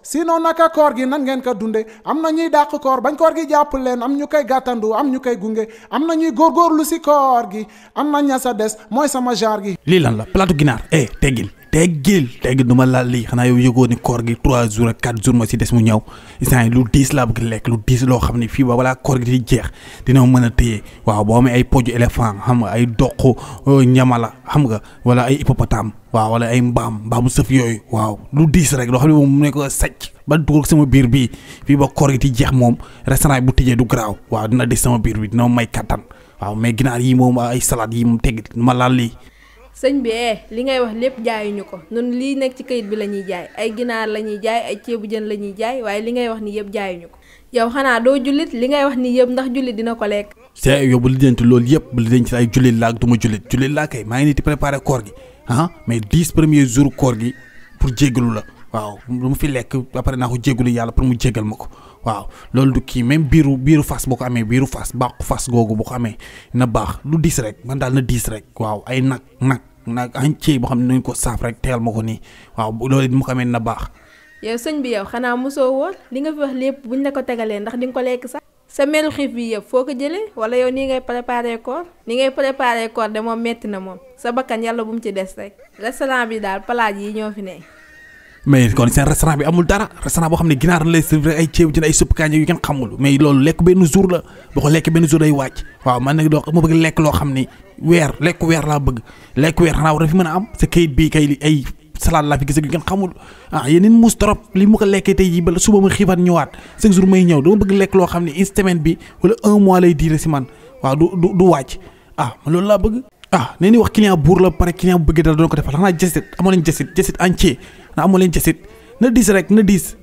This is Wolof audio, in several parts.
sinon naka koor gi nan ngeen ko dunde am na ñuy dàq koor bañ koor gi jàpp leen am ñu koy gàttandu am ñu koy gunge am na ñuy góorgóorlu si koor gi am na ña sa des mooy sama genre gi. lii lan la plateau ginaar teggil du ma laal lii xanaa yow yëgoo ni koor gi 3 jours ak 4 jours ma si des mu ñëw instant lu diis laa bëgg lekk lu diis loo xam ne fii ba balaa koor gi di jeex dina mën a téye waaw boo amee ay poju éléphant xam nga ay doq ñamala xam nga wala ay hippopotame waaw wala ay mbaamu sëf yooyu waaw lu diis rek loo xam ne moom mu ne ko sàcc ba dugal sama biir bii fii ba koor gi di jeex moom restaurant bu tëjee du garaaw waaw dina diis sama biir bi dina may kattan waaw mais ginaar yi moom ay salade yi moom tegg ma laal lii. sëñ bi li ngay wax lépp jaayuñu ko ñun lii nekk ci kayit bi la ñuy jaay ay ginaar la ñuy jaay ay ceebu jën la ñuy jaay waaye li ngay wax ni yëpp jaayuñu ko yow xanaa doo jullit li ngay wax ni yëpp ndax jullit dina ko lekk. c'est yow bu lijjanti loolu yëpp bu lijjanti ay jullit laa ak du ma jullit laa kay maa ngi nii di préparer koor gi mais 10 premiers jours koor gi pour jéggalu la waaw lu mu fi lekk après naa ko jéggalu yàlla pour mu jéggal ma ko waaw loolu du kii même biiru fas boo ko amee biiru fas bàqu fas googu boo ko amee na baax lu diis rek man daal na diis rek waaw ay nag entier boo xam ne nañ ko saaf rek teel ma ko nii waaw loolu it mu ko amee na baax. yow sëñ bi yow xanaa mosoo woon li nga fi wax lépp buñ la ko tegalee ndax di nga ko lekk sax sa melu xiif bi yëpp foo ko jëlee wala yow nii ngay préparé koor de moom metti na moom sa bakkan yàlla bu mu ci des rek restaurant bi daal palaaj yi ñoo fi ne. mais kon seen restaurant bi amul dara restaurant boo xam ne ginaar lay servir ay ceeb jën ay supp kànja yu kenn xamul mais loolu lekk benn jour la boo ko lekk benn jour day wàcc waaw man nag ma bëgg lekk loo xam ni lekk weer laa bëgg lekk weer xanaa war na fi mën a am sa kayit bii kay ay salade laa fi gis yu kenn xamul yéen muus trop li mu ko lekkee tey jii ba suba ma xiifaat ñëwaat chaque jour may ñëw dama bëgg lekk loo xam ne une semaine bi wala 1 mois lay diire si man waaw du wàcc man loolu laa bëgg nee ni wax client buur la pare client bu bëggee dara doon ko defal xanaa jasit amoo leen jasit entier na amoo leen jasit na diis rek na diis.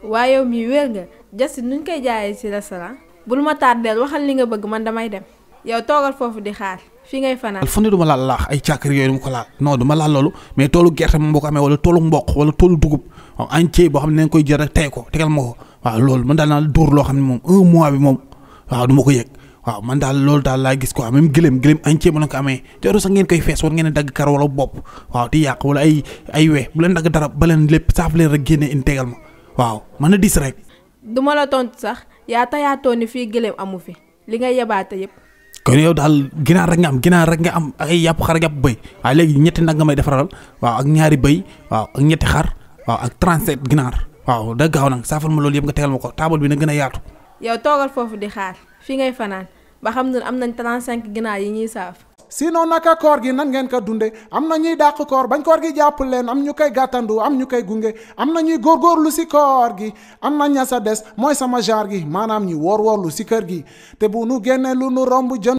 waaye yow mii wér nga jasit nuñ koy jaayee ci restaurant bul ma tardeel waxal li nga bëgg man damay dem yow toogal foofu di xaar fi ngay fanaan. fan du ma laal laax ay càkkari yooyu du ma ko laal non du ma laal loolu mais toolu gerte moom boo ko amee wala toolu mboq wala toolu dugub waaw entier boo xam ne nañ koy jël rek tey ko tegal ma ko waaw loolu man daal naa dóor loo xam ne moom 1 mois bi moom waaw du ma ko yëg waaw man daal loolu daal laa gis quoi même gëlëm entier bu leen ko amee jarul sax ngeen koy fees war ngeen a dagg kar wala bopp waaw di yàq wala ay we bu leen dagg dara ba leen lépp saaf leen rek génne indi tegal ma waaw man na dis rek. du ma la tontu sax yaa tayaatoo ni fii gëlëm amu fi li ngay yebaate yëpp. kon yow daal ginaar rek nga am ak ay yàpp xar ak yàpp bëy waaye léegi ñetti nag nga may defaral waaw ak ñaari bëy waaw ak ñetti xar waaw ak 37 ginaar waaw da gaaw nag saafal ma loolu yëpp nga tegal ma ko taabal bi na gën a yaatu. yow toogal foofu di xaar fi ngay fanaan ba xam ne am nañ 35 ginaar yi ñuy saaf. sinon naka koor gi nan ngeen ko dunde am na ñuy dàq koor bañ koor gi jàpp leen am ñu koy gàttandu am ñu koy gunge am na ñuy góorgóorlu si koor gi am na ña sa des mooy sama genre gi maanaam ñi woor woorlu si kër gi te bu nu génnee lu nu romb jën